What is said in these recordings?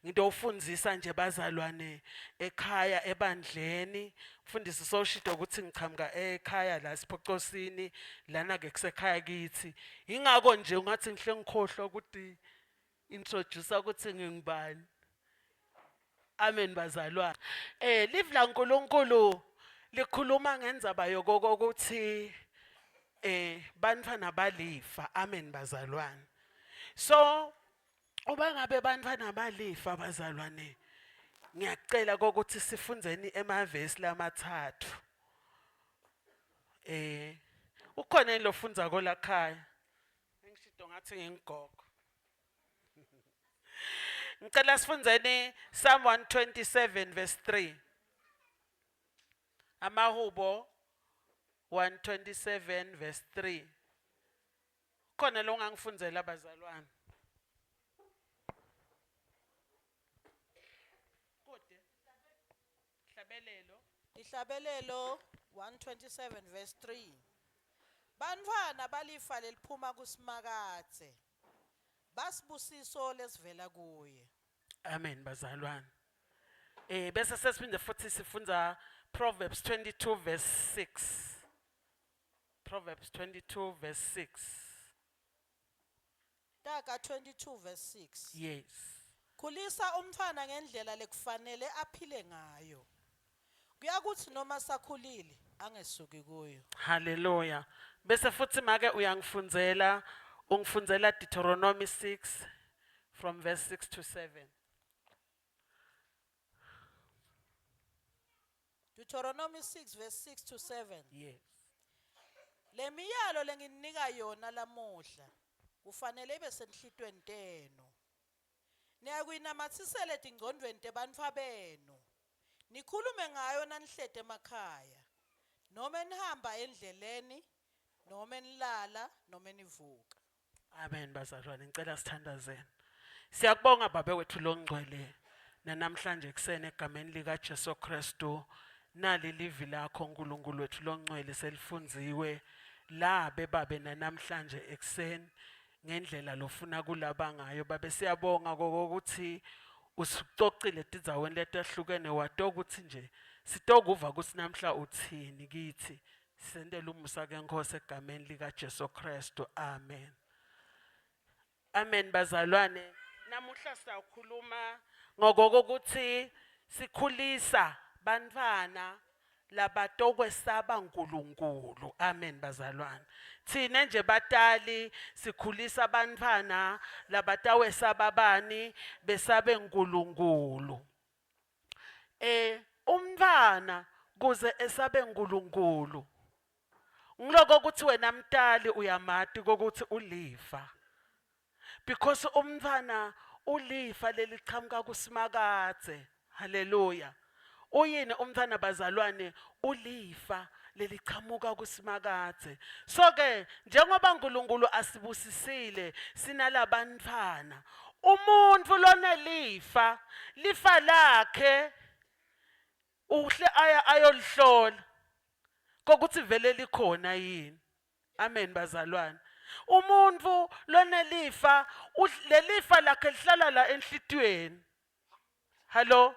Ngitowufundzisa nje bazalwane ekhaya ebandleni. Mfundisi sowushido ukuthi ngichamuka ekhaya la siphocosini lana ke kusekhaya kithi. Ingakho nje ungathi ngihle ngikhohlwa ukuthi introduce ukuthi ngingubani. Amen bazalwane. Eh live laNkulunkulu likhuluma ngendzaba yokokuthi eh bantfwana balifa. Amen bazalwane. So uba ngabe bantfwana balifa bazalwane ngiyacela kokuthi sifundzeni emavesi lamathathu. Eh ukhona yini lofundzako lakhaya? Ngishido ngathi ngingigogo. Ngicela sifundzeni Psalm 127 verse 3. Amahubo 127 verse 3. Khona lo ngangifundzela bazalwane. Kude. Hlabelelo. Ihlabelelo 127 verse 3. Bantfwana balifa leliphuma kuSimakadze. Basibusiso lesivela kuye. Amen bazalwane. Eh bese sesiphinde futhi sifunda Proverbs 22 verse 6. Proverbs 22 verse 6. Taga 22 verse 6. Yes. Khulisa umntfwana ngendlela lekufanele aphile ngayo. Kuyakuthi noma sakhulile angesuki kuyo. Hallelujah. Bese futhi make uyangifundzela ungifundzela Deuteronomy 6 from verse 6 to 7. Deuteronomy 6 verse 6 to 7. Yes. Lemiyalo lengininika yona lamuhla kufanele ibe senhlitweni tenu. Niyakuyinamathisela etingcondvweni tebantfwabenu. Nikhulume ngayo nanihleti emakhaya, nome nihamba endleleni, nome nilala, nome nivuka. Amen bazalwane ngicela sithandazeni. Siyakubonga babe wethu longcwele nanamhlanje ekuseni egameni lika Jesu Kristu nali livi lakho uNkulunkulu wethu longcwele selifundziwe la bebabe nanamhlanje ekuseni ngendlela lofuna kulaba ngayo babe siyabonga kokuthi usicocile etindzaweni letehlukene watokuthi nje sitokuva ukuthi namhla uthini kithi Sentela umusa ke Nkosi egameni lika Jesu Kristu. Amen. Amen bazalwane. Namuhla sawukhuluma ngokokuthi sikhulisa bantwana labatokwesaba uNkulunkulu. Amen bazalwane. Thina nje batali sikhulisa abantwana labatawesaba bani besabe uNkulunkulu. Eh umntwana kuze esabe uNkulunkulu. Ngiloko ukuthi wena mtali uyamati kokuthi ulifa. Because umntwana ulifa leliqhamuka kuSimakadze. Haleluya. Uyini umntwana bazalwane ulifa leliqhamuka kuSimakadze. So ke njengoba uNkulunkulu asibusisile sinalabantwana umuntu lonelifa lifa lakhe uhle aya ayolihlola kokuthi vele likhona yini amen bazalwane umuntu lonelifa lelifa lakhe lihlala la enhlitiyweni Hello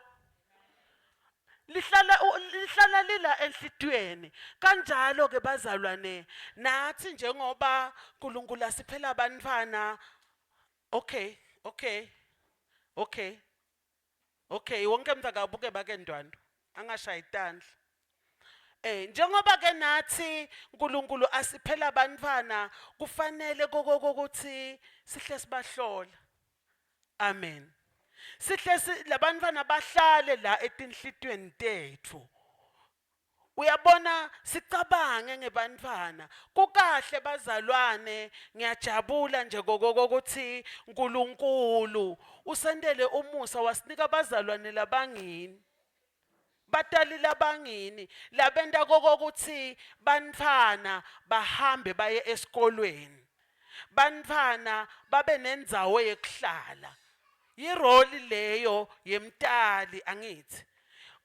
lihlala lihlala lila enhlitiyweni kanjalo ke bazalwane nathi njengoba uNkulunkulu asiphela abantwana okay okay okay okay wonke umuntu akabuke bake ndwandwe angashayi itandla Eh njengoba ke nathi uNkulunkulu asiphela abantwana kufanele kokokuthi sihle sibahlola Amen. Sihle labantwana bahlale la etinhlitweni tethu. Uyabona sicabange ngebantwana. Kukahle bazalwane ngiyajabula nje kokokuthi uNkulunkulu usentele umusa wasinika abazalwane labangini. Batali labangini labenta kokokuthi bantfwana bahambe baye esikolweni. Bantfwana babe nendzawo yekuhlala. Yiroli leyo yemtali angithi.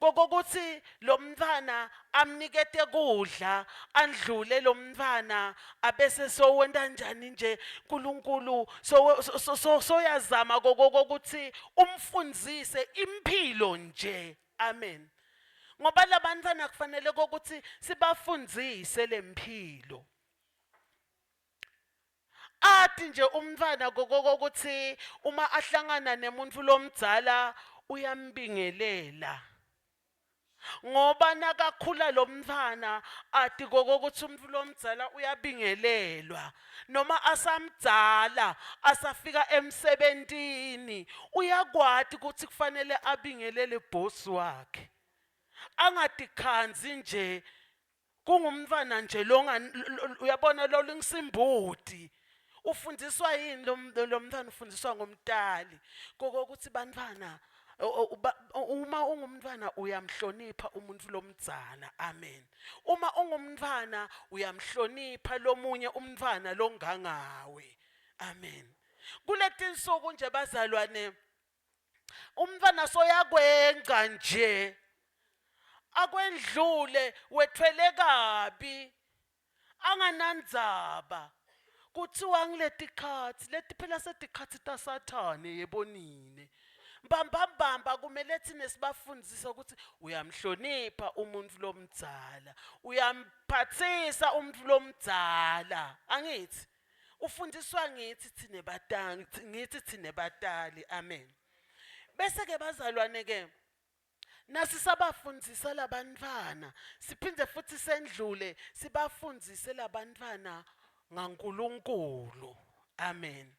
Kokuthi lo mntwana amnikete kudla andlule lo mntwana abese sowenta njani nje uNkulunkulu so soyazama kokuthi umfundzise impilo nje. Amen. Ngoba labantwana kufanele kokuthi sibafundzise lempilo. Ati nje umntfwana kokuthi uma ahlangana nemuntu lomdzala uyambingelela. Ngoba nakakhula lo mntfwana ati kokuthi umuntu lomdzala uyabingelelwa noma asamdzala asafika emsebentini uyakwati ukuthi kufanele abingelele boss wakhe angatikhandzi nje kungumntfwana nje longa uyabona lolingsimbuti ufundiswa yini lo mntfwana ufundiswa ngumtali kokuthi bantfwana uma ungumntfwana uyamhlonipha umuntu lomdzala. Amen. Uma ungumntfwana uyamhlonipha lomunye umntfwana longangawe. Amen. Kuletinsuku nje bazalwane umntfwana soyakwenca nje akwendlule wethwele kabi anganandzaba kuthiwa ngiletikhatsi leti phela setikhatsi tasathane yebonine mbambambamba kumele thine sibafundzise ukuthi uyamhlonipha umuntu lomdzala uyamphathisa umuntu lomdzala angithi ufundiswa ngithi thine batali ngithi thine batali. Amen. Bese ke bazalwane ke nasisabafundzisa labantfwana siphinde futhi sendlule sibafundzise labantfwana ngaNkulunkulu. Amen.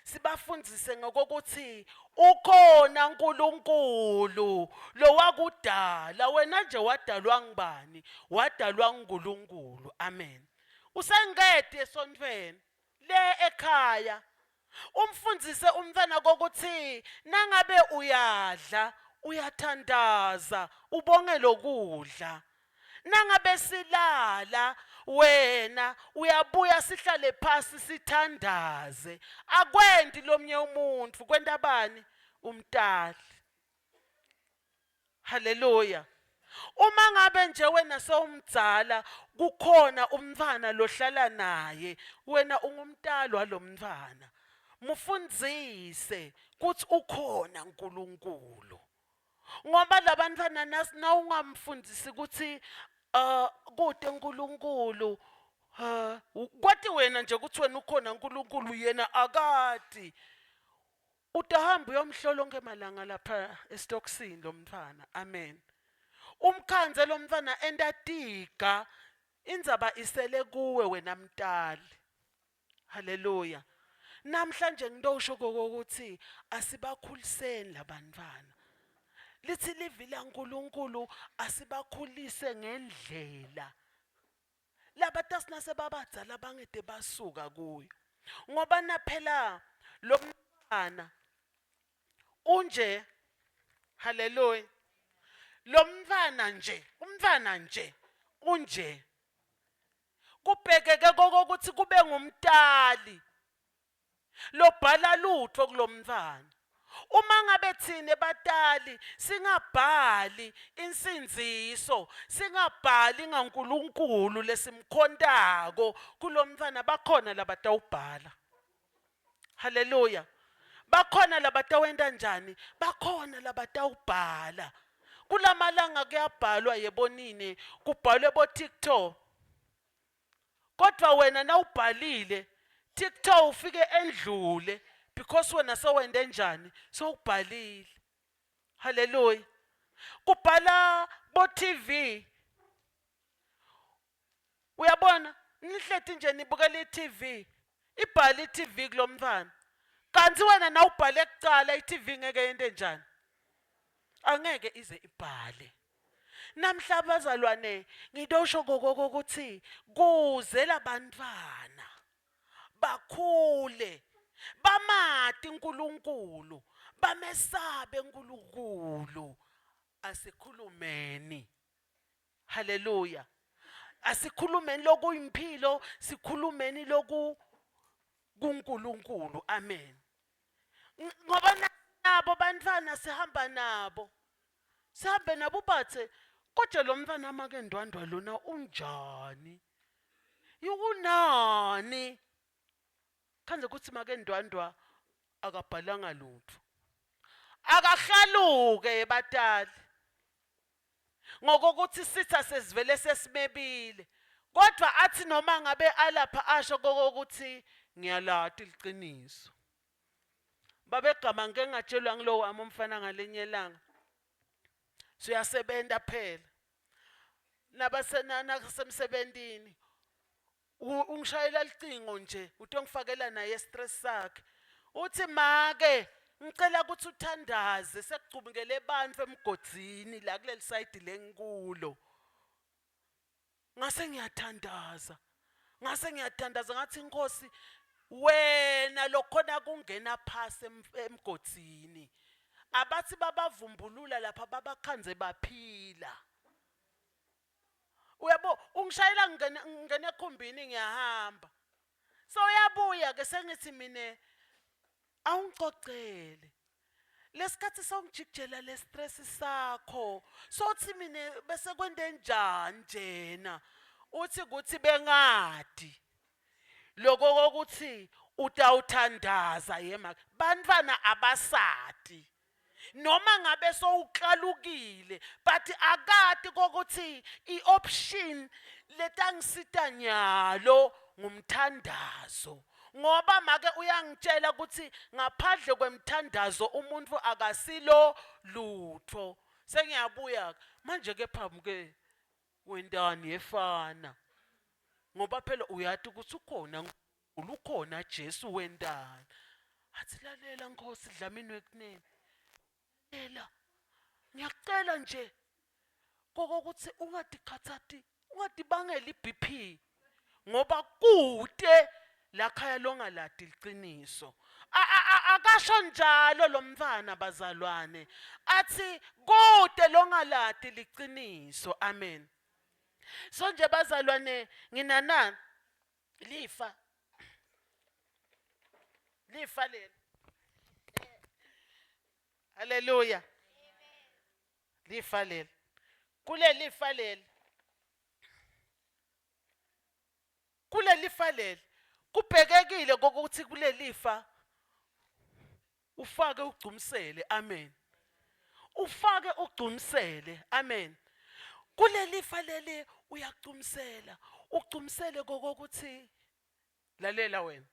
Sibafundzise ngokuthi ukhona uNkulunkulu lowakudala wena nje wadalwa ngubani wadalwa nguNkulunkulu. Amen. Usengedi esontfweni le ekhaya umfundzise umntwana kokuthi nangabe uyadla uyathandaza ubonge lokudla nangabe silala wena uyabuya sihlale phasi sithandaze akwenti lomnye umuntu kwenta bani umtali. Haleluya. Uma ngabe nje wena sewumdzala kukhona umntfwana lohlala naye wena ungumtali walomntfwana mufundzise kuthi ukhona uNkulunkulu ngoba labantfwana nawungamfundisi ukuthi kute uNkulunkulu kwati wena nje ukuthi wena ukhona uNkulunkulu yena akati utahamba uyomhlola onke malanga lapha esitokisini lo mntfwana. Amen. Umkhandze lo mntfwana entatiga indzaba isele kuwe wena mtali. Haleluya. Namhlanje ngitosho kokuthi asibakhuliseni labantwana. Lithi livi laNkulunkulu asibakhulise ngendlela labatasina sebabadzala bangede basuka kuyo ngoba naphela lo mntwana unje. Haleluya. Lo mntwana nje umntwana nje unje kubhekeke kokuthi kube ngumtali lobhala lutho kulomntwana. Uma ngabe thina batali singabhali insindziso singabhali ngaNkulunkulu lesimkhontako kulomntwana bakhona labatawubhala. Haleluya. Bakhona labatawenta njani bakhona labatawubhala. Kulamalanga kuyabhalwa yebonini kubhalwe bo TikTok kodwa wena nawubhalile TikTok ufike endlule because wena sowende njani sowubhalile. Haleluya. Kubhala bo TV uyabona nihleti nje nibukela i-TV ibhala i-TV kulomntwana kanti wena nawubhale kucala i-TV ngeke yente njani angeke ize ibhale. Namhla bazalwane ngitosho kokuthi kuze labantwana bakhule bamati uNkulunkulu bamesabe uNkulunkulu asikhulumeni. Haleluya. Asikhulumeni lokuyimpilo sikhulumeni loku kuNkulunkulu. Amen. Ngoba nabo bantwana sihamba nabo. Sihambe nabo bathe kodwa lo mntwana make ndwandwa lona unjani? Yukunani? Khanze kuthi make ndwandwa akabhalanga lutho. Akahlaluke batali. Ngokuthi sitha sesivele sesimebile. Kodwa athi noma ngabe alapha asho kokuthi ngiyalati liqiniso. Babegama ngike ngatshelwa ngilowo wami umfana ngalinye ilanga. Siyasebenza phela. Nabasenanasemsebentini ungishayela licingo nje utongifakela naye stress sakhe. Uthi make ngicela ukuthi uthandaze sekugcumukele abantu emgodzini la kuleli side lengikulo. Ngase ngiyathandaza. Ngase ngiyathandaza ngathi inkosi wena lokhona kungena phasi emgodzini. Abathi babavumbulula lapha babakhanze baphila. Uyabo ungishayela ngene ngene ekhumbini ngiyahamba. So uyabuya ke sengithi mina awungicocele. Lesikhathi songijikijela le stress sakho. Sothi mina bese kwente njani njena? Uthi kuthi bengadi. Lokho kokuthi utawuthandaza yema. Bantwana abasati. Noma ngabe sowuklalukile but akati kokuthi ioption letangisita nyalo ngumthandazo ngoba make uyangitshela ukuthi ngaphandle kwemthandazo umuntu akasilo lutho sengiyabuya manje ke phambi wentani yefana ngoba phela uyati ukuthi ukhona ukhona Jesu wentani athi lalela Nkosi Dlamini wekunene lela ngiyakucela nje kokuthi ungadikhathati ungadibangela iBP ngoba kude lakhaya longaladi liqiniso akasho njalo lo mntwana bazalwane athi kude longaladi liqiniso amen so nje bazalwane nginanani lifa lifa leli haleluya lifa leli kuleli fa leli kuleli fa leli kubhekekile kokuthi kuleli fa ufake ugcumsele amen ufake ugcumsele amen kuleli fa leli uyagcumsela ugcumsele kokuthi lalela wena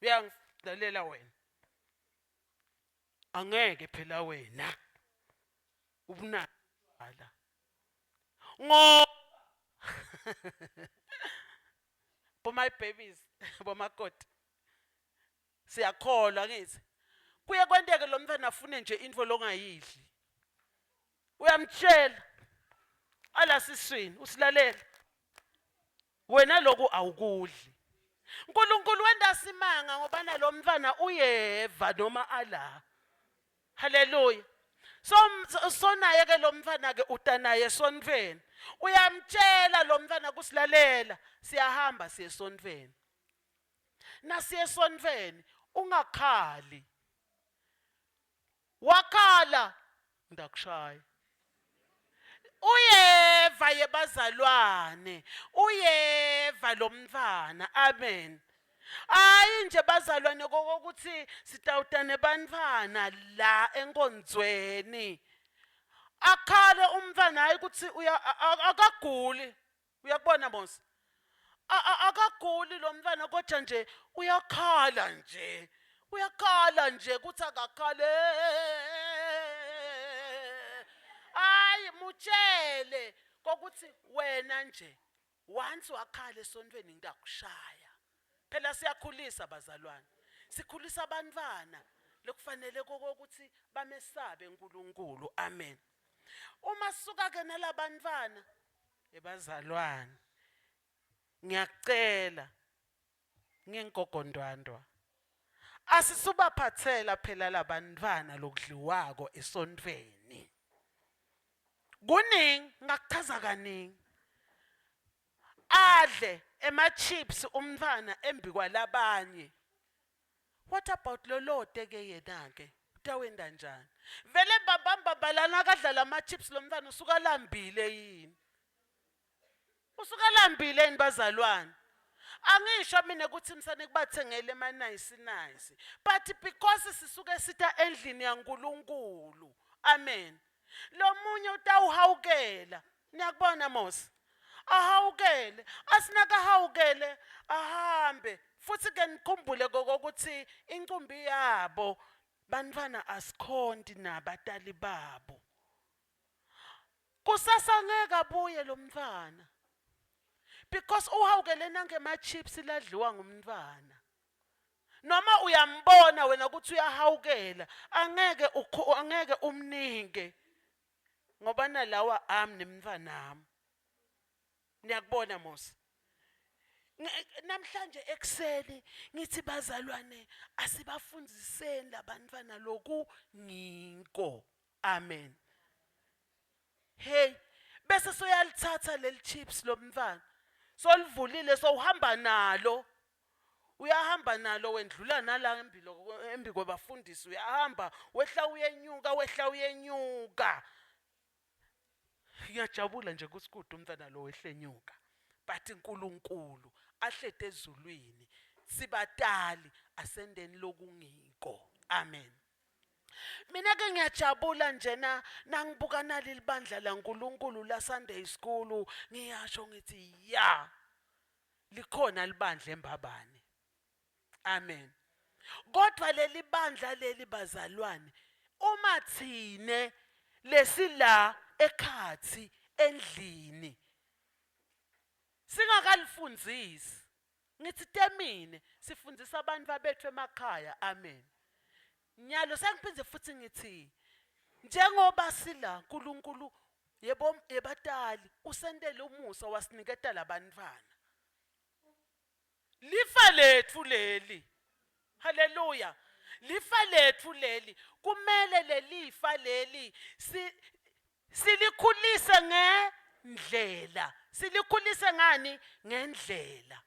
uyangilalela wena angeke phela wena ubunala ngo bo my babies bomakoti siyakholwa ngithi kuye kwenteke lo mntwana afune nje into longayidli uyamtshela alasiswini usilalela wena lokhu awukudli uNkulunkulu wenda simanga ngoba nalo mntwana uyeva noma ala haleluya so sonaye ke lo mntwana ke utanaye esontweni uyamtshela lo mntwana kusilalela siyahamba siye esontweni nasiye esontweni ungakhali wakhala ndakushaya uyeva yebazalwane uyeva lo mntwana amen hayi nje bazalwane kokuthi sitawutane bantwana la enkonzweni akhale umntwana hayi ukuthi akaguli uyakubona mos akaguli lo mntwana kodwa nje uyakhala nje uyakhala nje kuthi akakhale hayi mutshele kokuthi wena nje once wakhala esontweni ngitakushaya phela siyakhulisa bazalwane sikhulisa abantwana lokufanele kokuthi bamesabe uNkulunkulu amen uma suka ke nalabantwana ebazalwane ngiyakucela ngengogondwandwa asisubaphathela phela labantwana lokudliwako esontweni kuningi ngakuchaza kaningi adle ema-chips umntwana embi kwalabanye what about lolote ke yena ke Utawenda njani? Vele mbamba mbamba lana akadlala ama-chips lo mntwana usuka alambile yini? Usuka alambile yini bazalwane? Angisho mina ukuthi msane kubathengele ama-nice nice but because sisuke sita endlini yaNkulunkulu. Amen. Lo munye utawuhawukela. Niyakubona Mose? Ahawukele, asinakahawukele ahambe. Futhi ke nikhumbule kokuthi incumbi yabo bantwana asikhonti nabatali babo. Kusasa ngeke abuye lo mntwana. Because uhawukele nangema chips ladliwa ngumntwana. Noma uyambona wena ukuthi uyahawukela, angeke angeke umnike ngoba nalawa ami nemntwanami. Niyakubona Mose. Namhlanje ekuseni ngithi bazalwane asibafundiseni labantwana loku ngiko. Amen. Hey, bese soyalithatha leli chips lomntwana. Solivulile sowuhamba nalo. Uyahamba nalo wendlula nala embilo embi kwabafundisi uyahamba wehla uyenyuka wehla uyenyuka. Ngiyajabula nje ukuthi kude umntwana lo wehlenyuka. But uNkulunkulu ahlete ezulwini sibatali asendeni lokungiko. Amen. Mina ke ngiyajabula njena nangibuka nali libandla laNkulunkulu la Sunday school ngiyasho ngithi ya likhona libandla embabane. Amen. Kodwa leli bandla leli bazalwane uma thine lesila ekhathi endlini singakalifundzisi ngithi temine sifundisa abantu abethu emakhaya amen nyalo sengiphinde futhi ngithi njengoba sila uNkulunkulu yebo yebatali usentele umusa wasiniketa labantwana lifa lethu leli haleluya lifa lethu leli kumele lelifa leli si silikhulise ngendlela silikhulise ngani ngendlela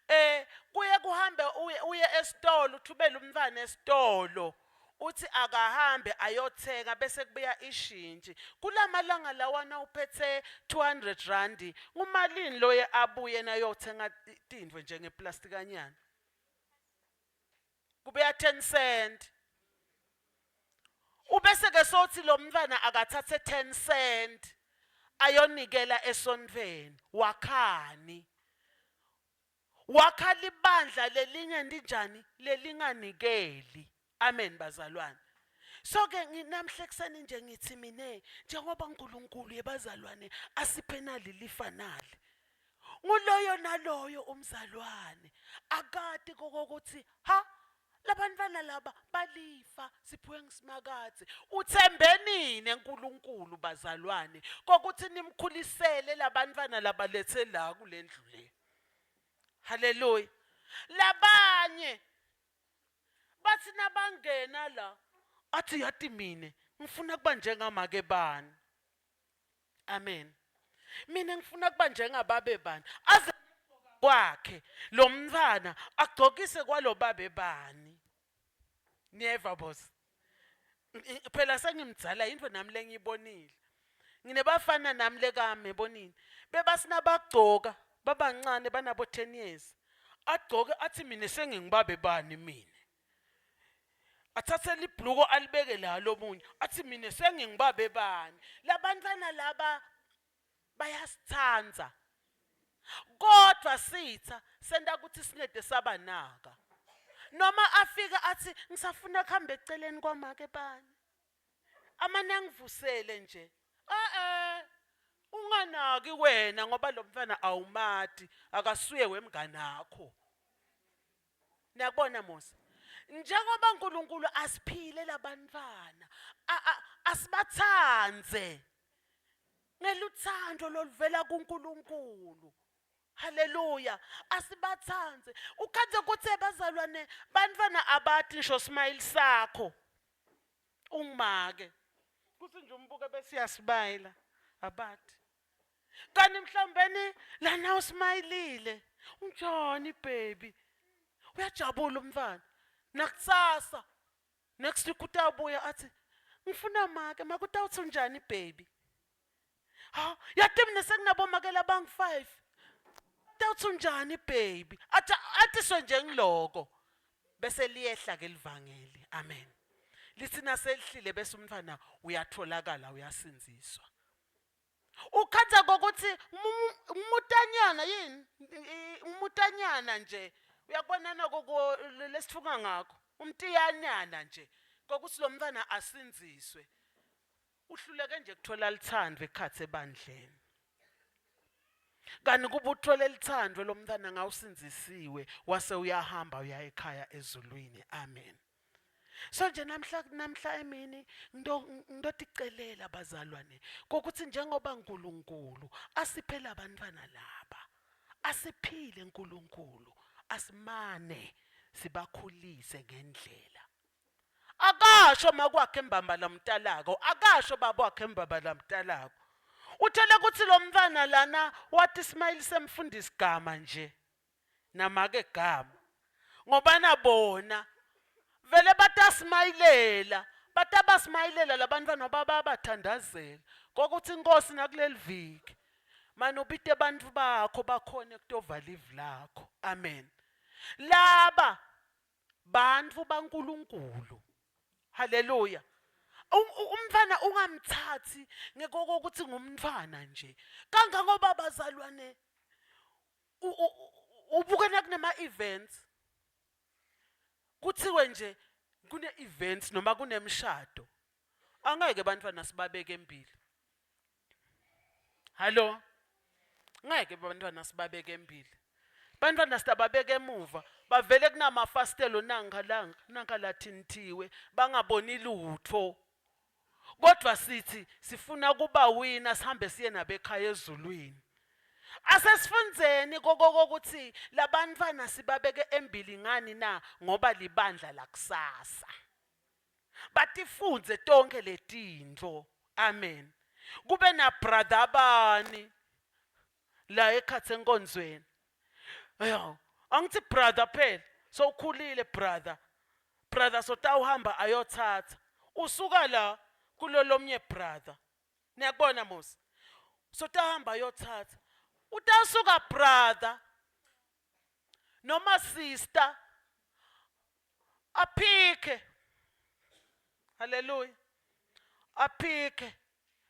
eh kuye kuhambe uye, uye esitolo uthubele umntwana esitolo uthi akahambe ayothenga bese kubuya ishintshi kulamalanga lawana uphethe 200 rand ngumalini loye abuye nayothenga tintfo njengeplastikanyana kubuya 10 cent ubese ke sothi lo mntwana akathathe 10 cent ayonikela esontweni wakhani wakha libandla lelinye ndinjani lelinganikeli amen bazalwane so ke nginamhla ekuseni nje ngithi mina njengoba uNkulunkulu yebazalwane asiphe nali lifa nali nguloyo naloyo umzalwane akati kokuthi ha labantwana laba balifa siphiwe ngisimakadze uthembenini enkulunkulu bazalwane kokuthi nimkhulisele labantwana labalethe la kulendlu le haleluya labanye bathi nabangena la athi yati mine ngifuna kuba njengamake bani amen mina ngifuna kuba njengababe bani aze kwakhe lo mntwana agcokise kwalo babe bani niyeva boss phela sengimdzala into nami lengiyibonile nginebafana nami lekami ebonini bebasinabagcoka babancane banabo 10 years agcoke athi mina sengingibabe bani mina athathe libhluko alibeke la lomunye athi mina sengingibabe bani labantwana laba bayasithanda kodwa sitha senta ukuthi singede sabanaka noma afika athi ngisafuna kuhamba eceleni kwamake bani amane angivusele nje eh unganaki wena ngoba lo mfana awumati akasuye wemngane wakho Niyakubona Mose. Njengoba uNkulunkulu asiphile labantwana, asibathandze ngeluthando loluvela kuNkulunkulu. Haleluya. Asibathandze. Ukhandze ukuthi bazalwane bantwana abathi ngisho smile sakho. Ungimake. Kuthi nje umbuke bese uyasmayila. Abathi. Kanti mhlawumbeni lana usmayilile. Unjani baby? Uyajabula umfana. Nakusasa. Next week utawubuya athi ngifuna make, make utawuthi unjani baby? Ha, yati mina sekunabomake labangu-5. Utawuthi unjani baby? Athi atiswe nje ngiloko. Bese liyehla ke livangeli. Amen. Lithi naselihlile bese umntwana uyatholakala uyasindziswa. Ukhatha kokuthi umutanyana yini? Umutanyana nje. Uyakubona nako lesithuka ngakho. Umtiyanyana nje kokuthi lo mntwana asindziswe. Uhluleke nje kuthola lithando ekhatsi ebandleni. Kanti kuba uthole lithando lomntwana ngawusindzisiwe wase uyahamba uya ekhaya ezulwini. Amen. So nje namhla namhla emini ngitoticelela bazalwane kokuthi njengoba uNkulunkulu asiphe labantwana laba asiphile uNkulunkulu asimane sibakhulise ngendlela akasho makwakhe embamba lamtalako akasho baba wakhe embamba lamtalako uthele ukuthi lo mntwana lana wathi Ismail semfundisi gama nje namake gama ngoba nabona vele batasimayilela batabasimayilela labantwana babathandazela kokuthi inkosi nakuleli viki mane ubite abantu bakho bakhona kutovala ivi lakho amen laba bantfu baNkulunkulu haleluya umntwana ungamthathi ngekokuthi ngumntwana nje kangangoba bazalwane ubukena kunema events kuthiwe nje kune events noma kunemshado angeke bantwana sibabeke embili Hallo ngeke bantwana sibabeke embili bantwana sitababeka emuva bavele kunamafasitelo nanka langa nanka lathinthiwe bangaboni lutho kodwa sithi sifuna kuba wina sihambe siye nabekhaya ezulwini asesifundzeni kokokuthi labantwana sibabeke embili ngani na ngoba libandla lakusasa batifundze tonke letintfo amen kube na brother bani la ekhathe enkonzweni ayo angithi brother phela sowukhulile brother brother sotawuhamba ayothatha usuka la kulolomnye brother niyakubona mos sotahamba ayothatha utasuka brother noma sister aphike haleluya aphike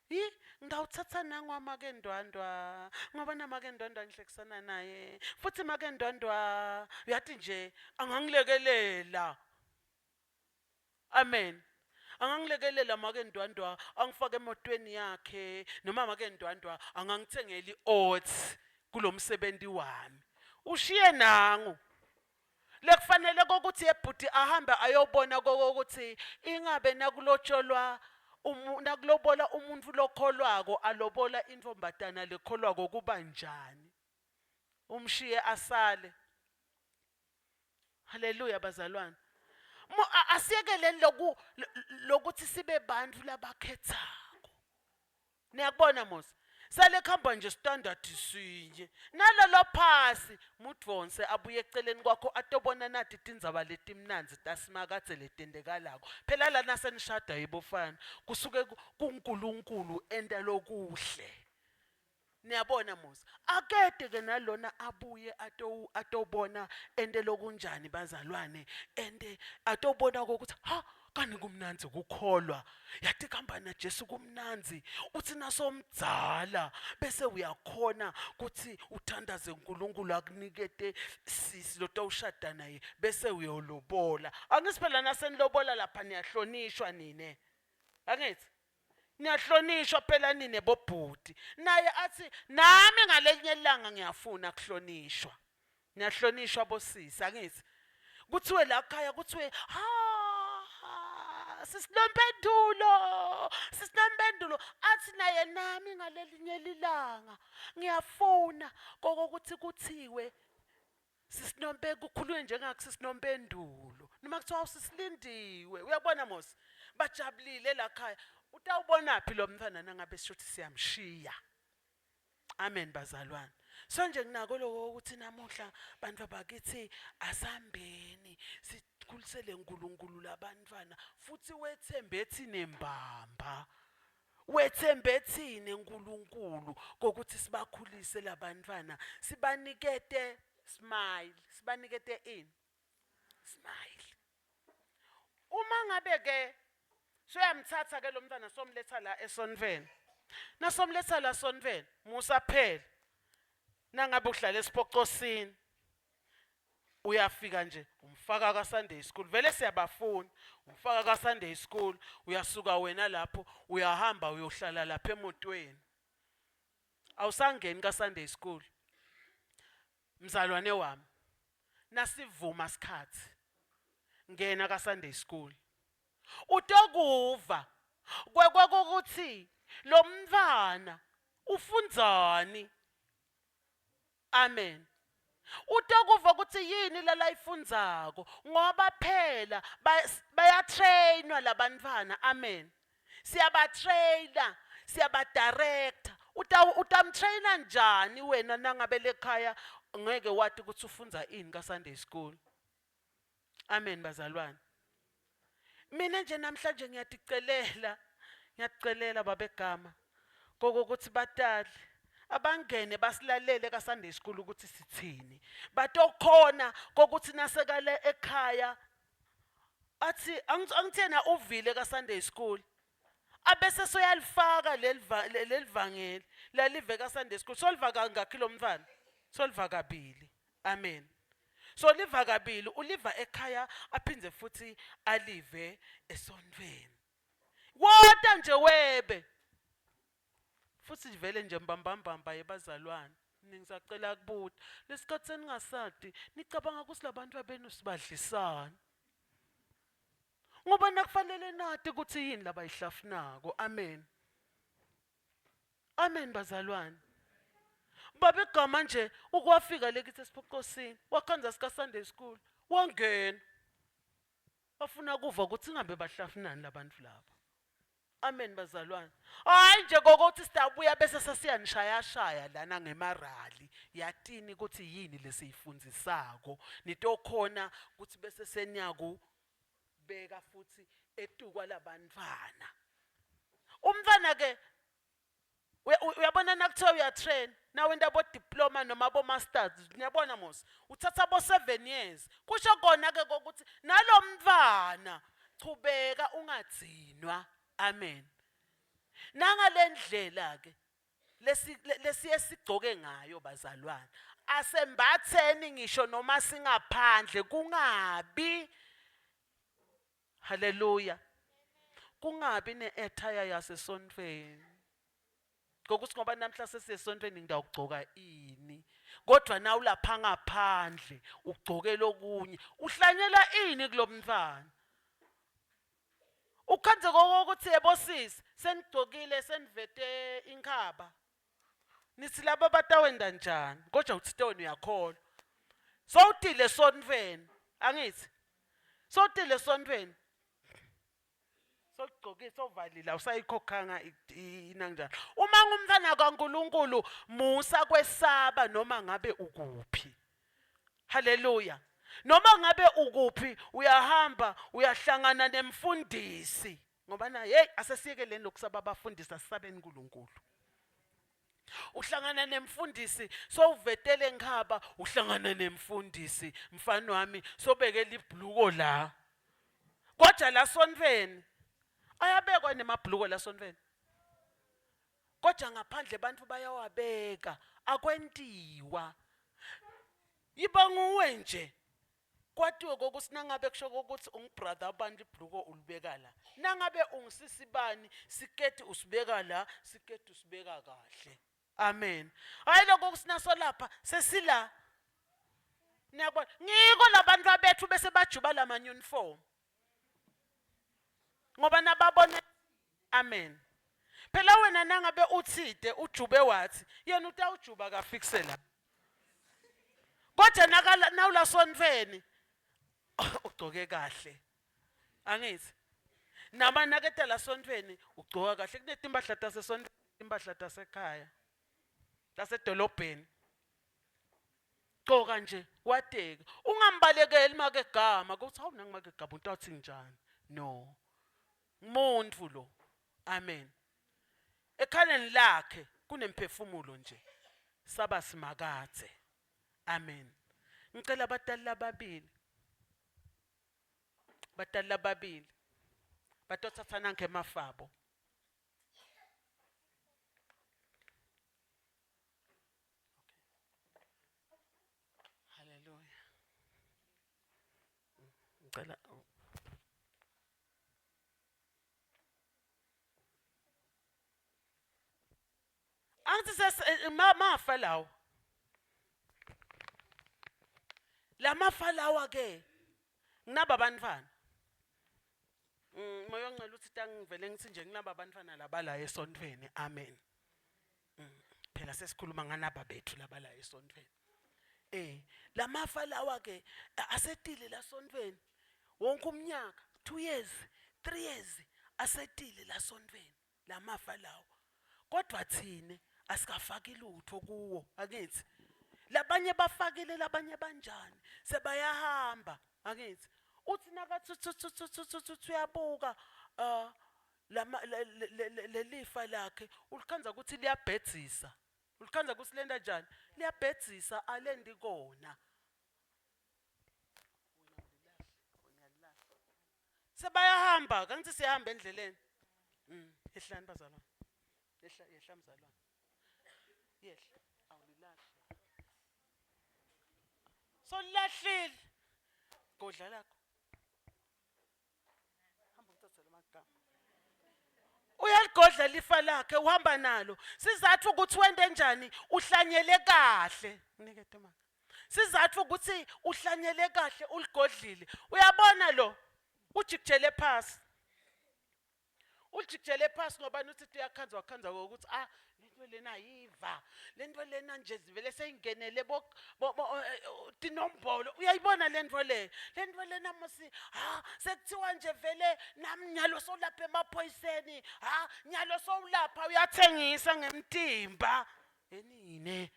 yi ngawuthatha nangwa make ndwandwa ngoba namake ndwandwa ngihlekisana naye futhi make ndwandwa uyathi nje angangilekelela Amen. Angangilekelela make Ndwandwa angifake emotweni yakhe noma make Ndwandwa angangithengela i-oats kulomsebenzi wami. Ushiye nangu. Lekufanele kokuthi ebhuti ahambe ayobona kokuthi ingabe nakulotsholwa nakulobola umuntu lokholwako alobola intombatana lekholwako kuba njani. Umshiye asale. Haleluya bazalwane. Asiyekeleni loku lokuthi sibe bantu labakhethako. Niyakubona mos. Sale khamba nje standard sinye. Nalolo phasi mudvonse abuye eceleni kwakho atobona nati tindzaba letimnandzi tasimakadze letentekalako. Phela lana senishada yebofana kusuke kuNkulunkulu enta lokuhle. Niyabona Musa akede ke nalona abuye ato atobona ente lokunjani bazalwane ente atobona ukuthi ha kani kumnandzi kukholwa yathi kuhamba naJesu kumnandzi uthi nasomdzala bese uyakhona kuthi uthandaze uNkulunkulu akunikete sisi lotawushada naye bese uyolobola angithi phela nasenilobola lapha niyahlonishwa nine angithi niyahlonishwa phela nine bobhuti naye athi nami ngalelinye ilanga ngiyafuna kuhlonishwa niyahlonishwa bosisi angithi kuthiwe la khaya kuthiwe ha sisinompendulo sisinompendulo athi naye nami ngalelinye lilanga ngiyafuna kokuthi kuthiwe sisinompe kukhulunywe njengakusisinompendulo noma kuthiwa usisilindiwe uyabona mos bajabulile la khaya utawubona phi lo mntwana nangabe sisho ukuthi siyamshiya amen bazalwane. So nje nginako lokho ukuthi namuhla bantu bakithi asambeni sikhulisele uNkulunkulu labantwana futhi wethembe thine mbamba. Wethembe thine uNkulunkulu kokuthi sibakhulise labantwana sibanikete smile sibanikete ini smile. Uma ngabe ke soyamthatha ke lo mntwana somletha la esontweni. Nasomletha la sontweni musa phela. Nangabe uhlala esipocosini uyafika nje umfaka ka Sunday school vele siyabafuna umfaka ka Sunday school uyasuka wena lapho uyahamba uyohlala lapha emotweni awusangeni ka Sunday school mzalwane wami nasivuma sikhathi ngena ka Sunday school utokuva kwekokuthi lo mntwana ufundzani amen utokuva ukuthi yini lalayifundzako ngoba phela bayatrainwa labantwana amen siyabatrainer siyabadirector utamtrainer njani wena nangabe lekhaya ngeke wati ukuthi ufundza ini ka Sunday school amen bazalwane mina nje namhlanje ngiyaticelela ngiyaticelela babegama kokuthi batali abangene basilalele ka Sunday school ukuthi sithini batokhona kokuthi nasekale ekhaya athi angithena uvile ka Sunday school abese soyalifaka lelivangeli lalive ka Sunday school soliva kangakhi lo mntwana soliva kabili amen so liva kabili uliva ekhaya aphindze futhi alive esontweni wota nje webe futhi vele nje mbambambamba yebazalwane ngisacela kubuta lesikhathi seningasadi nicabanga ukuthi labantu abenu sibadlisana ngoba nakufanele nati ukuthi yini labayihlafunako amen amen bazalwane baba igama nje ukwafika lekithi esiphoqosini wakhanza sika Sunday school wangena bafuna kuva ukuthi ingabe bahlafunani labantu laba Amen bazalwane. Hayi nje kokuthi sidabuya bese sesiyanishayashaya lana ngemarali yatini ukuthi yini lesiyifundzisako nitokhona ukuthi bese seniyaku beka futhi etukwa labantwana. Umntwana ke uyabona nakuthiwa uyatrain nawenta bo-diploma noma bo-masters niyabona mos uthatha bo-seven years kusho kona-ke kokuthi nalo mntwana chubeka ungadzinwa amen nangale ndlela-ke lesiye sigcoke ngayo bazalwane asembatheni ngisho noma singaphandle kungabi Haleluya. Kungabi ne-attire yasesontweni. Ngokuthi ngoba namhla sesiyesontweni ngidawugcoka ini. Kodwa na ulapha ngaphandle ugcoke lokunye. Uhlanyela ini kulomntwana? Ukhanze kokuthi yebo sisi senigcokile senivete inkhaba. Nithi laba batawenda njani? Kodwa uthi wena uyakholwa. Sowutile esontweni, angithi? Sowutile esontweni. Sokugcokile sovalile awusayikhokhanga inangjani. Uma ngumntwana kaNkuluNkulu musa kwesaba noma ngabe ukuphi. Haleluya. Noma ngabe ukuphi uyahamba uyahlangana nemfundisi. Ngoba na hey asesiyekeleni lokusaba abafundisi asisabeni uNkulunkulu. Uhlangana nemfundisi sowuvetele nkhaba uhlangana nemfundisi mfana wami sobekela ibhluko la. Kodwa la sontweni ayabekwa nemabhluko la sontweni. Kodwa ngaphandle abantu bayawabeka akwentiwa. Yiba nguwe nje. Kwatiwe kokuthi nangabe kusho kokuthi ungibrother abantu ibhluko ulibeka la. Nangabe ungisisi bani siketi usibeka la, siketi usibeka kahle. Amen. Hayi lokho kusinaso lapha sesila. Niyabona ngiko labantu abethu bese bajuba lama uniform. Ngoba nababona amen. Phela wena nangabe uthide ujube wathi yena utawujuba kafixe la. Kodwa nawula sontweni ugcoke kahle. Angithi nama naketela sontweni ugcoka kahle kunetimpahla tasesontweni impahla tasekhaya tasedolobheni. Gcoka nje wateke. Ungambalekeli make gama kuthi hawu nangimake gama utawuthi njani. No. Umuntu lo. Amen. Ekhaleni lakhe kunemphefumulo nje. Saba simakadze. Amen. Ngicela abatali lababili. Batali lababili. Batothatha nankhe emafabo. Hallelujah. Ngicela Angithi ses eh, mafa lawo. Lamafa lawa ke nginaba abantwana. Moya ongcela uthi tangivele ngithi nje nginaba abantwana laba la esontweni. Amen. Phela sesikhuluma nganaba bethu laba la esontweni. Eh, lamafa lawa ke asetile la sontweni. Wonke umnyaka, 2 years, 3 years asetile la sontweni. Lamafa lawa. Kodwa thina asikafaki lutho kuwo, angithi? Labanye bafakile labanye banjani? Sebayahamba, angithi? Uthi nakathi uthi uyabuka lama lelifa lakhe ulikhandza ukuthi liyabhedzisa. Ulikhandza ukuthi lenta njani? Liyabhedzisa alendi kona. Sebayahamba, kangithi siyahamba endleleni. Yehlani bazalwane. Yehla, yehla mzalwane. Yehla, awulilahli. Solilahlile. Godla lakho. Hamba uthathe lamagama. Uyaligodla lifa lakhe uhamba nalo. Sizathu ukuthi wente njani uhlanyele kahle. Mnikete maka. Sizathu ukuthi uhlanyele kahle uligodlile. Uyabona lo ujikijele phasi. Ulijikijele phasi ngoba uthi uyakhanza wakhanza ukuthi ah lento lena ayiva lento lena nje zivele seyingenele bo tinombolo uyayibona lento le lento lena masi ha sekuthiwa nje vele nami nyalo solapha emaphoyiseni ha nyalo sowulapha uyathengisa ngemtimba enine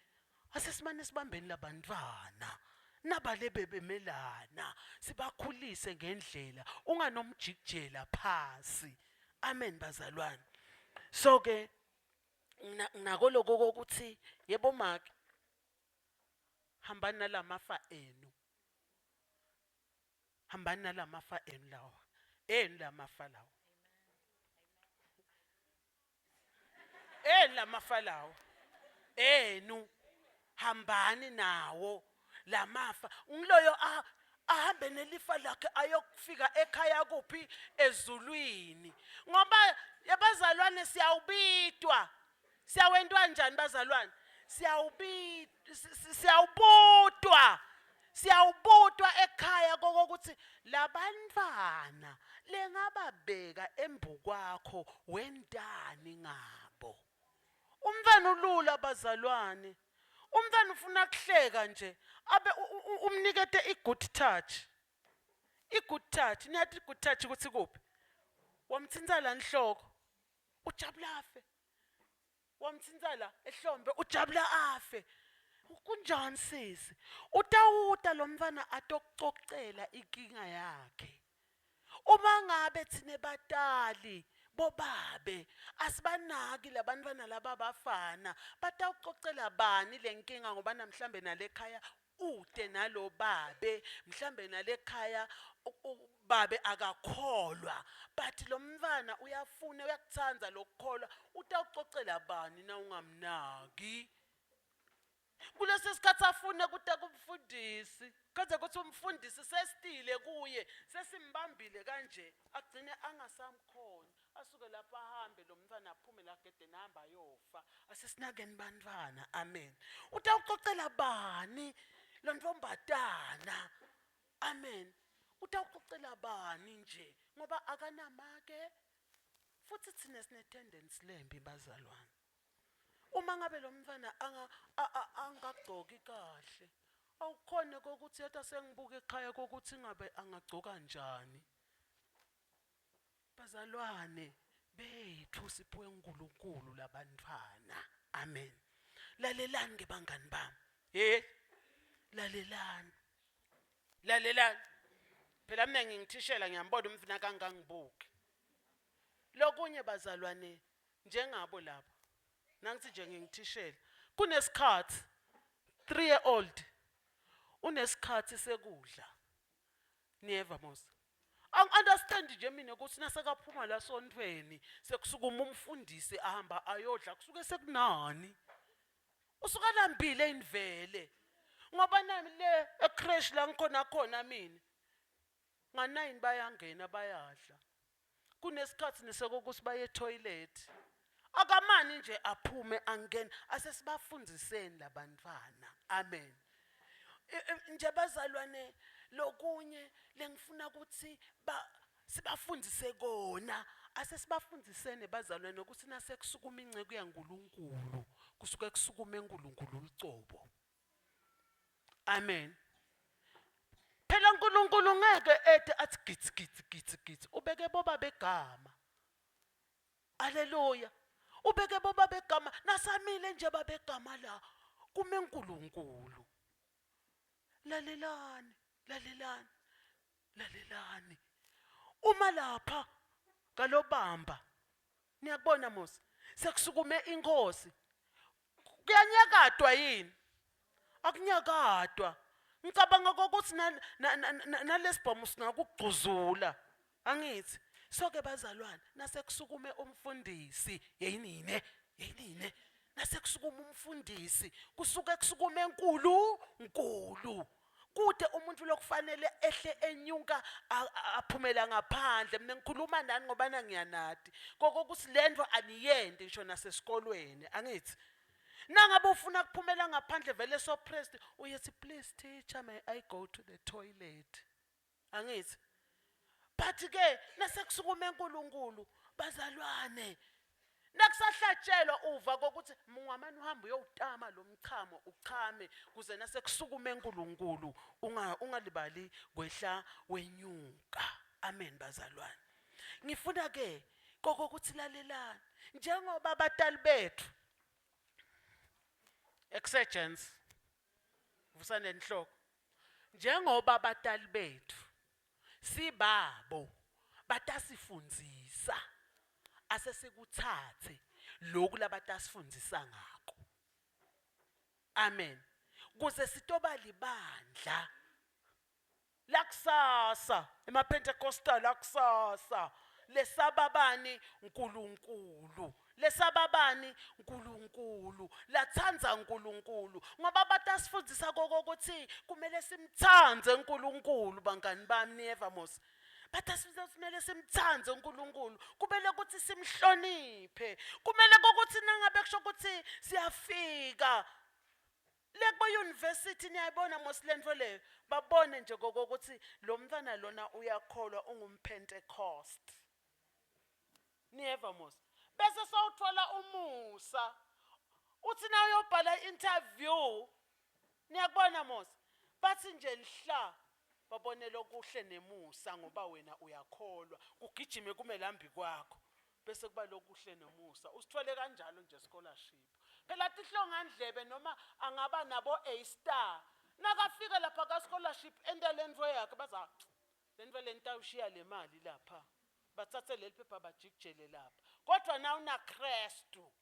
asesimane sibambeni labantwana nabale bebemelana sibakhulise ngendlela unganomjikijela phasi. Amen bazalwane. So ke nginako lokho kokuthi yebo make hambani nalamafa enu. Hambani nalamafa enu lawa. Enu lamafa lawa. Enu lamafa lawa. Enu hambani nawo lamafa. Ngiloyo ahambe nelifa lakhe ayokufika ekhaya kuphi ezulwini. Ngoba yabazalwane siyawubitwa. Siyawentwa njani bazalwane? Siyawubitwa, siyawubutwa. Siyawubutwa ekhaya kokuthi labantwana lengababeka embukwakho wentani ngabo. Umntwana ulula bazalwane. Umntwana ufuna kuhleka nje abe umnikete i-good touch. I-good touch, niyathi i-good touch ukuthi kuphi? Wamthinta la nhloko. Ujabula afe. Wamthinta la ehlombe ujabula afe. Kunjani sisi? Utawuta lo mntwana atokucocela inkinga yakhe. Uma ngabe thine batali bobabe asibanaki labantwana laba bafana batawucocela bani lenkinga ngoba namhlambe nalekhaya ude nalo babe mhlambe nalekhaya babe akakholwa but lo mntwana uyafuna uyakuthanda lokukholwa utawucocela bani na ungamnaki kulesi sikhathi afune kuta kumfundisi kodwa ukuthi umfundisi sesitile kuye sesimbambile kanje agcine angasamkhoni asuke lapho ahambe lo mntwana aphume la gedeni ahambe ayofa asesinakeni bantwana amen utawucocela bani lo ntombatana amen utawucocela bani nje ngoba akanamake futhi thina sine tendency lembi bazalwane uma ngabe lo mntwana angagcoki kahle awukhona kokuthi yetha sengibuka ekhaya kokuthi ngabe angagcoka njani bazalwane bethu siphiwe uNkulunkulu labantwana amen lalelani ke bangani bami hey. Lalelani, lalelani phela, mina ngingithishela, ngiyambona umfana kangangibuki. Lokunye bazalwane, njengabo labo, nangithi nje ngingithishela, kunesikhathi 3 year old unesikhathi sekudla, niyeva mos? Angi-understand nje mina ukuthi nasekaphuma la sontweni, sekusukuma umfundisi ahamba ayodla, kusuke sekunani? Usuka lambile invele, ngoba nami le e-creche la ngikhona khona mina, nga-9 bayangena bayadla. Kunesikhathi nesekokuthi baye e-toilet, akamani nje aphume angene. Asesibafundiseni labantwana, amen. Nje bazalwane, lokunye lengifuna ukuthi ba sibafundise kona, asesibafundisene bazalwane, ukuthi nasekusukuma inceke yaNkulunkulu, kusuke kusukume uNkulunkulu lucobo, amen. Phela uNkulunkulu ngeke ede athi gitsi gitsi gitsi gitsi, ubeke boba begama, haleluya, ubeke boba begama. Nasamile nje babegama la, kume uNkulunkulu. Lalelani, lalelani, lalelani. Uma lapha kalobamba, niyakubona mos, sekusukume inkosi, kuyanyakadwa yini? Akunyakadwa. Ngicabanga kokuthi nalesibhomu singakugcuzula, angithi? Soke bazalwane, nasekusukume umfundisi, yeyinine yeyinine, nasekusukume umfundisi, kusuke kusukume enkulu nkulu kude umuntu lokufanele ehle enyuka aphumela ngaphandle. Mina ngikhuluma nani ngoba nangiyanati kokokuthi lento aniyenti ngisho nasesikolweni, angithi? Nangabe ufuna kuphumela ngaphandle vele, so pressed, uyethi, "Please teacher, may I go to the toilet?" Angithi? But ke nasekusukume enkulunkulu bazalwane, nakusahlatshelwa, uva kokuthi mungamane uhambe uyowutama lo mchamo, uchame, kuze nasekusukume enkulunkulu ungalibali kwehla wenyuka. Amen bazalwane. Ngifuna ke kokuthi lalelani, njengoba abatali bethu exegens vusane enhloko, njengoba abatali bethu sibabo batasifundzisa, asesikuthathe lokhu labatasifundzisa ngako, amen, kuze sitoba libandla lakusasa, emaPentecostal akusasa, lesababani uNkulunkulu, lesababani uNkulunkulu, latsandza uNkulunkulu, ngoba batasifundisa kokuthi kumele simtsandze uNkulunkulu. Bangani bami, niyeva mos? Batasifundisa ukuthi kumele simtsandze uNkulunkulu, kumele ukuthi simhloniphe, kumele ukuthi nangabe kusho ukuthi siyafika le kubo-university, niyayibona mos lento leyo, babone nje kokuthi lo mntwana lona uyakholwa, ungumpentecost, niyeva mos? Bese sowuthola umusa, uthi na uyobhala i-interview, niyakubona mos, bathi nje nhla babone lokuhle nemusa, ngoba wena uyakholwa, kugijime kume lambi kwakho, bese kuba lokuhle nomusa, usithole kanjalo nje scholarship. Phela tihlongandlebe noma angaba nabo A star, nakafika lapha ka scholarship, enta lento yakhe, baza lento lentawushiya le mali lapha, bathathe leli phepha bajikijele lapha. Kodwa na unaKristu,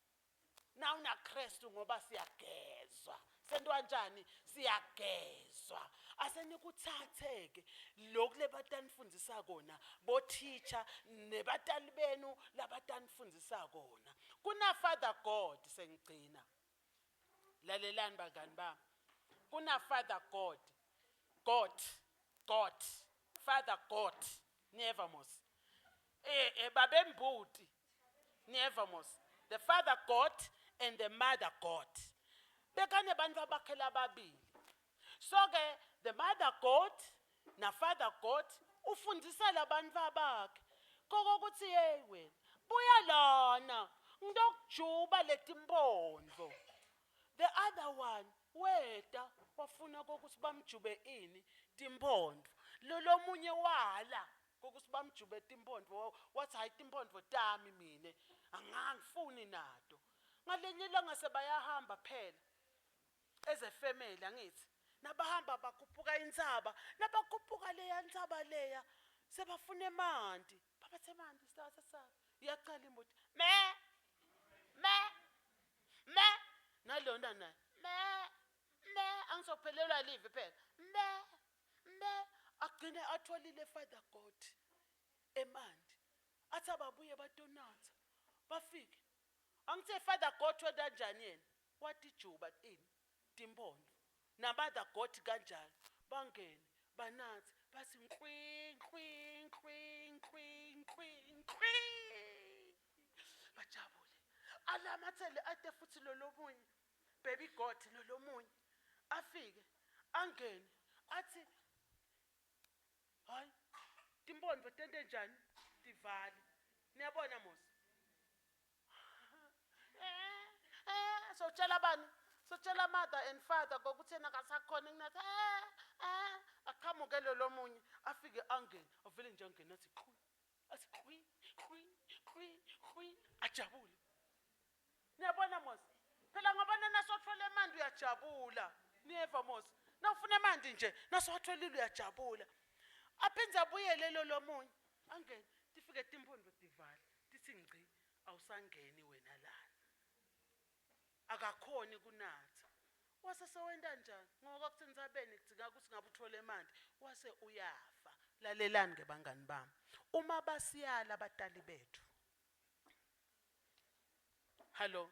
na unaKristu, ngoba siyagezwa, sentwa njani? Siyagezwa. Asenikuthathe-ke lokhu lebatanifundisa kona boteacher nebatali benu labatanifundisa kona. Kuna Father God, sengigcina, lalelani bangani bami, kuna Father God, God, God, Father God, niyeva mos? Babembuti, niyeva mos? The Father God and the Mother God bekanebantu abakhe lababili. So ke the Mother God na Father God ufundisa labantu abakhe kokuthi, "Hey wena, buya lana, ngitokujuba letimpondvo." The other one weta wafuna kokuthi bamjube ini? Timpondvo. Lo lomunye wala kokuthi bamjube timpondvo, wathi, "Hayi, timpondvo tami mine, angangifuni nato." Ngalenye ilanga sebayahamba phela as a family, angithi? Nabahamba bakhuphuka intsaba, nabakhuphuka leya ntsaba leya sebafuna emanti. Babathe emanti sitawathathaphi? Iyaqala imbuti. Me! Me! Me! Nalona naye. Me! Me! Angisophelelwa live phela. Me! Me! Agcine atholile Father God emanti. Athi ababuye batonatha. Bafike. Angithe Father God wenta njani yena? Watijuba ini? Timpondo. Na-mother God kanjalo. Bangene banathe bathi nkwi nkwi nkwi nkwi nkwi nkwi. Bajabule. Alamathele ate futhi lo lomunye. Baby God lo lomunye. Afike angene athi hayi timpondo tente njani? Tivale. Niyabona mos. Eh, eh, sotshela bani? Sotshela mother and father ngokuthi yena akasakhona kunatha. Eh, eh, aqhamuke lo lomunye afike angene, avele nje angene athi qhwi. Athi qhwi, qhwi, qhwi, qhwi, ajabule. Niyabona mos? Phela ngoba nasothola emanti uyajabula. Niyeva mos? Nawufuna emanti nje, nasowatholile uyajabula. Aphindze abuyele lo lomunye. Angene, tifike timpondo tivale. Tithi ngci, awusangeni wena lana. Akakhoni kunatha. Wase sewenta njani? Ngoba kuthi entsabeni kudzinga ukuthi ngabe uthole emanti, wase uyafa. Lalelani ke bangani bami. Uma basiyala abatali bethu. Hallo.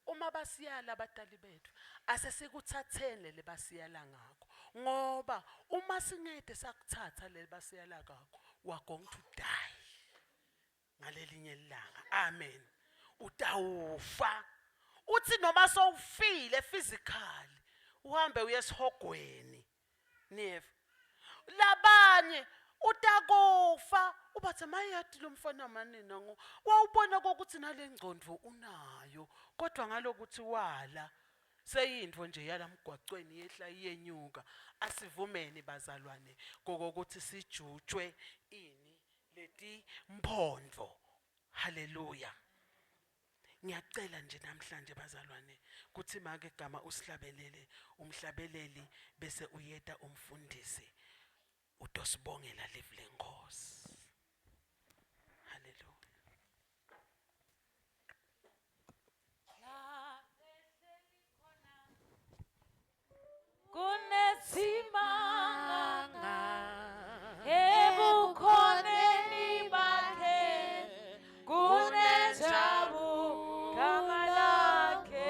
Uma basiyala abatali bethu, asesikuthatheni leli basiyala ngakho. Ngoba uma singede sakuthatha leli basiyala ngakho, we are going to die. Ngalelinye ilanga. Amen. Utawufa. Uthi noma sowufile physically, uhambe uye esihogweni. Niyeva? Labanye utakufa ubathe mayati lo mfana manina ngo wawubona kokuthi nalengcondvo unayo kodwa ngalokuthi wala seyintfo nje yalamgwacweni yehla iyenyuka. Asivumeni bazalwane kokokuthi sijutshwe ini leti mphondvo. Haleluya. Ngiyacela nje namhlanje bazalwane kuthi make gama usihlabelele umhlabeleli bese uyeta umfundisi utosibongela live lenkosi. Haleluya. Kunesimanga ebukhoneni bakhe kunejabu gama lakhe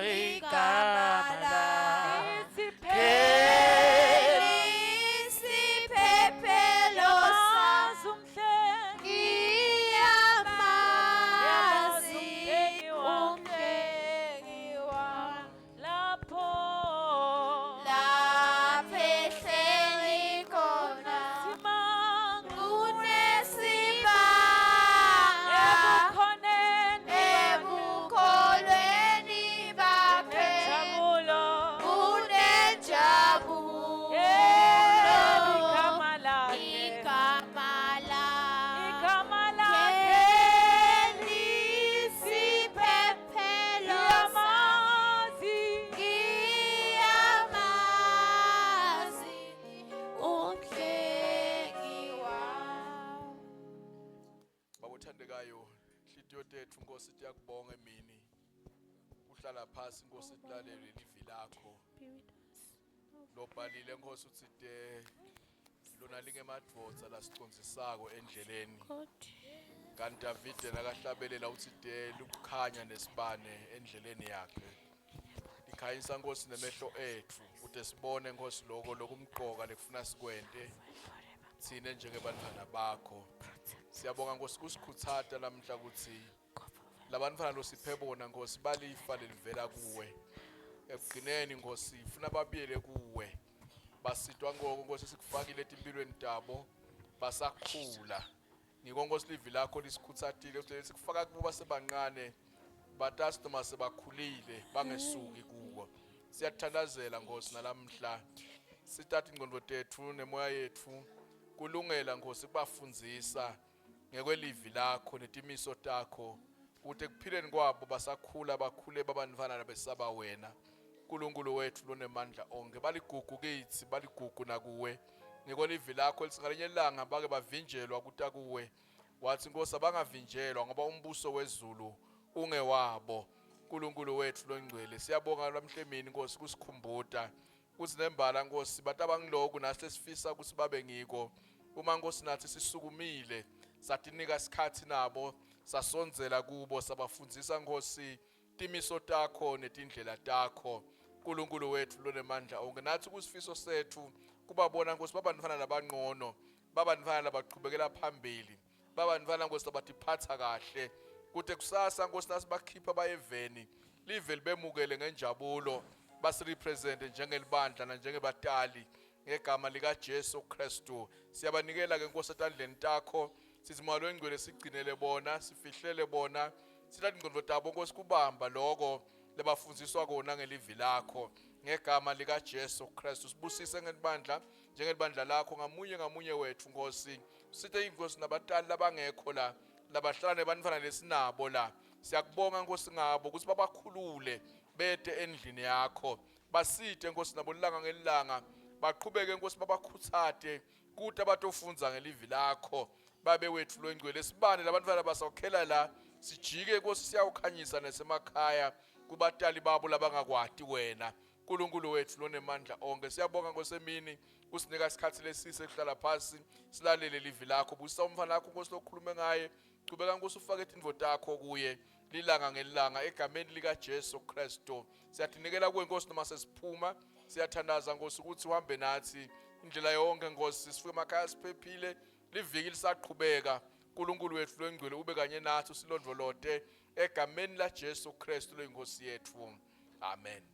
Igama lakhe. Isiphephelo sami Ngiyamazi umhlengi wami lapho lapho ehleli khona simanga kunesibanga ebukhoneni ebukholweni bakhe nenjabulo kunenjabulo igama lakhe igama lakhe igama lakhe lisiphephelo ngiyamazi ngiyamazi umhlengi wami. Baba othandekayo, inhliziyo tethu Nkosi tiyakubonga emini. Uhlala phasi Nkosi tilalele livi lakho. Lobhalile Nkosi uthi te lona lingemadvodza lasicondzisako endleleni. Kanti Davide nakahlabelela uthi te lukukhanya nesibane endleleni yakhe. Likhanyisa Nkosi nemehlo ethu kute sibone Nkosi lokho lokumqoka lekufuna sikwente thine njengebantwana bakho. Siyabonga Nkosi kusikhutsata lamhla ukuthi labantwana losiphe bona Nkosi balifa lelivela kuwe. Ekugcineni Nkosi funa babuyele kuwe. Basitwa ngoko Nkosi sikufakile etimpilweni tabo basakhula. Ngiko Nkosi livi lakho lisikhutsatile ukuthi sikufaka kubo basebancane batasi noma sebakhulile bangesuki kuwo. Siyathandazela Nkosi nalamhla sithatha ingqondo tethu nemoya yethu kulungela Nkosi kubafundzisa ngekwelivi lakho netimiso takho kude ekuphileni kwabo basakhula bakhule babantwana besaba wena. Nkulunkulu wethu lonemandla onke. Baligugu kitsi, baligugu nakuwe. Ngiko livi lakho litsi ngalinye ilanga bake bavinjelwa kuta kuwe. Wathi Nkosi abangavinjelwa ngoba umbuso wezulu ungewabo. Nkulunkulu wethu longcwele, siyabonga lamhla emini Nkosi kusikhumbuta kutsi nembala Nkosi batabangiloku nasi lesifisa ukuthi babe ngiko. Uma Nkosi nathi sisukumile satinika isikhathi nabo sasondzela kubo sabafundzisa Nkosi timiso takho netindlela takho. Nkulunkulu wethu lonemandla onke, nathi kusifiso sethu kubabona Nkosi babantfwana labanqono, babantfwana labaqhubekela phambili, babantfwana Nkosi labatiphatsa kahle, kute kusasa Nkosi nasibakhipha bayeveni live libemukele ngenjabulo, basirepresente njengelibandla nanjengebatali ngegama lika Jesu Kristu. Siyabanikela ke Nkosi etandleni takho, sithi Moya loyingcwele sigcinele bona, sifihlele bona, sithathe ingqondo tabo Nkosi kubamba lokho lebafundziswa kona ngelivi lakho ngegama lika Jesu Kristu. Sibusise ngelibandla njengelibandla lakho ngamunye ngamunye wethu Nkosi. Sithe inkosi nabatali labangekho la labahlala nebantfwana lesinabo la, siyakubonga Nkosi ngabo ukuthi babakhulule bete endlini yakho, basite Nkosi nabo lilanga ngelilanga, baqhubeke Nkosi babakhutsate kuthi abatofundza ngelivi lakho. Babe wethu longcwele, sibane labantfwana basakhela la, sijike Nkosi siyawukhanyisa nasemakhaya kubatali babo labangakwati wena. Nkulunkulu wethu lonemandla onke, siyabonga Nkosi emini kusinika isikhathi lesise kuhlala phasi silalele livi lakho. Busisa umfana wakho Nkosi lokhulume ngaye, chubeka Nkosi ufake tintfo takho kuye lilanga ngelilanga egameni lika Jesu Kristu. Siyatinikela kuwe Nkosi noma sesiphuma, siyathandaza Nkosi ukuthi uhambe nathi indlela yonke Nkosi, sifike emakhaya siphephile, liviki lisaqhubeka. Nkulunkulu wethu longcwele ube kanye nathi, usilondvolote egameni la Jesu Kristu loyinkosi yethu. Amen.